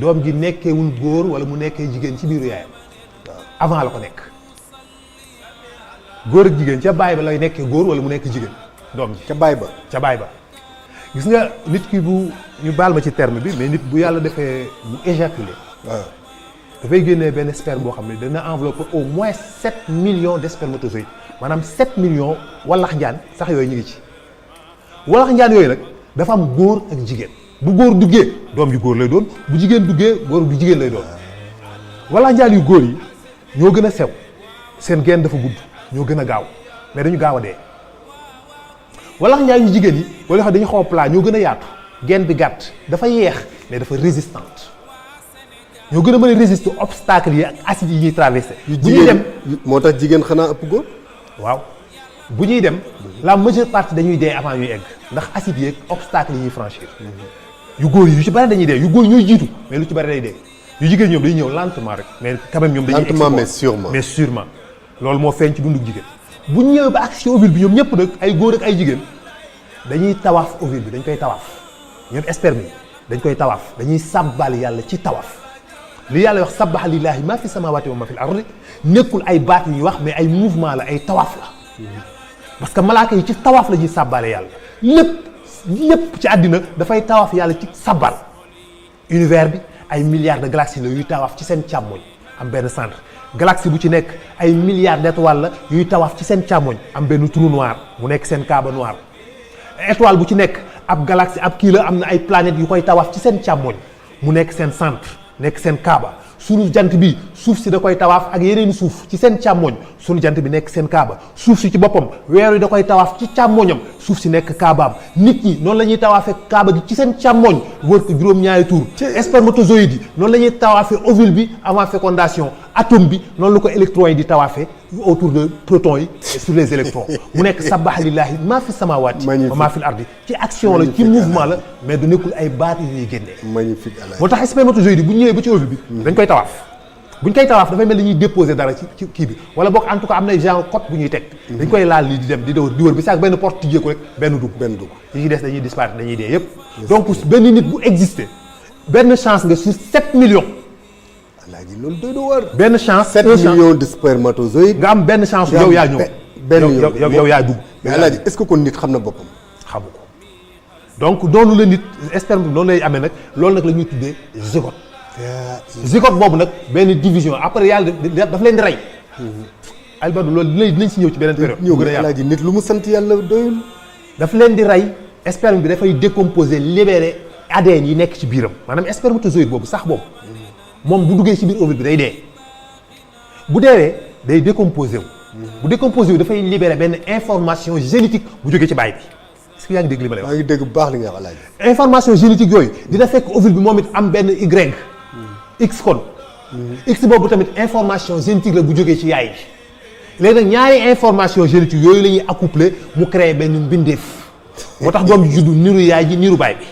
doom ji nekkeewul góor wala mu nekkee jigéen ci biiru yaayam avant la ko nekk góor ak jigéen ca baay ba lay nekkee góor wala mu nekk jigéen doom ji ca baay ba gis nga nit ki bu ñu baal ma ci terme bi mais nit bu yàlla defee mu éjaculer waaw dafay génnee benn sperme boo xam ne dana enveloppé au moins 7 millions de spermatozoïdes maanaam 7 millions walax njaan sax yooyu ñu ngi ci walax njaan yooyu nag dafa am góor ak jigéen bu góor duggee doom ju góor lay doon bu jigéen duggee góor bu jigéen lay doon walax njaan yu góor yi ñoo gën a sew seen genn dafa gudd ñoo gën a gaaw mais dañu gaaw a dee walax njaan yu jigéen yi wala xam dañu xaw a plat ñoo gën a yaatu genn bi gàtt dafa yeex mais dafa résistante ñoo gën a mën a résister obstacle yi ak acide yi ñuy traversé. bu ñuy dem moo tax jigéen xanaa ëpp góor. waaw bu ñuy dem la majeure partie dañuy dee avant ñuy egg ndax acide yi ak obstacle yi ñuy franchir. yu góor yi yu ci bari dañuy dee yu góor ñooy jiitu mais lu ci bari day dee yu jigéen ñoom dañuy ñëw lentement rek mais quand même ñoom dañuy lentement mais sûrement loolu moo feeñ ci dundu jigéen bu ñu ñëwee ba ak ci ovule bi ñoom ñëpp nag ay góor ak ay jigéen dañuy tawaaf ovule bi dañ koy tawaaf ñoom sperme yi dañ koy tawaaf dañuy sàbbal yàlla ci tawaaf li yàlla wax sabbaha lillahi ma fi samawati wa ma fi al-ardi nekkul ay baat yu ñuy wax mais ay mouvement la ay tawaaf la parce que malaaka yi ci tawaaf la ñuy sàbbale yàlla lépp ci àddina dafay tawaaf yàlla ci sabbal univers bi ay milliards de galaxies la yuy tawaaf ci seen càmmoñ am benn centre galaxie bu ci nekk ay milliards d'étoiles la yuy tawaaf ci seen càmmoñ am benn trou noir mu nekk seen kaaba noir étoile bu ci nekk ab galaxie ab kii la am na ay planètes yu koy tawaaf ci seen càmmoñ mu nekk seen centre nekk seen kaaba sunu jant bi suuf si da koy tawaaf ak yeneen suuf ci seen càmmoñ sunu jant bi nekk seen kaaba suuf si ci boppam weer yi da koy tawaaf ci càmmoñam suuf si nekk kaabaam nit ñi noonu la ñuy tawaafee kaaba gi ci seen càmmoñ wër ko juróom-ñaari tour spermatozoïdes yi noonu la ñuy tawaafee ovule bi avant fécondation atome bi noonu la ko électrons yi di tawaafee autour de protons yi sur les électrons mu nekk sabbaha lillahi maa fi samawati wa maa fi l ardi ci action la ci mouvement la mais du nekkul ay baat yu ñuy génnee magnifique moo tax spermatozoïdes yi bu ñëwee ba ci ovule bi dañ koy tawaaf buñ koy tawaaf dafay mel ni ñuy déposer dara ci kii bi wala boog en tout cas am na genre code bu ñuy teg dañ koy laal lii di dem di wër bi sax benn porte tijjee ko rek benn dugg yi ci des dañuy disparaître dañuy dee yëpp donc benn nit bu exister benn chance nga sur 7 millions Elhadji loolu doy na war benn chance 7 millions de spermatozoïdes nga am benn chance yow yaa ñëw yow yaa dugg mais Elhadji est-ce que kon nit xam na boppam xamu ko donc noonu la nit sperme noonu lay amee nag loolu nag la ñuy tuddee zygote zygote boobu nag benn division après yàlla daf leen di rey albadu loolu dinañ si ñëw ci beneen période ñëw gën a Elhadji nit lu mu sant yàlla doyul daf leen di rey sperme bi dafay décomposer libérer ADN yi nekk ci biiram maanaam spermatozoïde boobu sax boobu moom bu duggee ci biir ovule bi day dee bu deewee day décomposé wu bu décomposé wu dafay libérer benn information génétique bu jógee ci baay bi est-ce que yaa ngi dégg li ma lay wax. maa ngi dégg bu baax li nga wax Elhadji. information génétique yooyu dina fekk ovule bi moom it am benn Y X kon X boobu tamit information génétique la bu jógee ci yaay bi léegi nag ñaari information génétique yooyu la ñuy accoupler mu créer benn mbindeef moo tax doom ji juddu niru yaay ji niru baay bi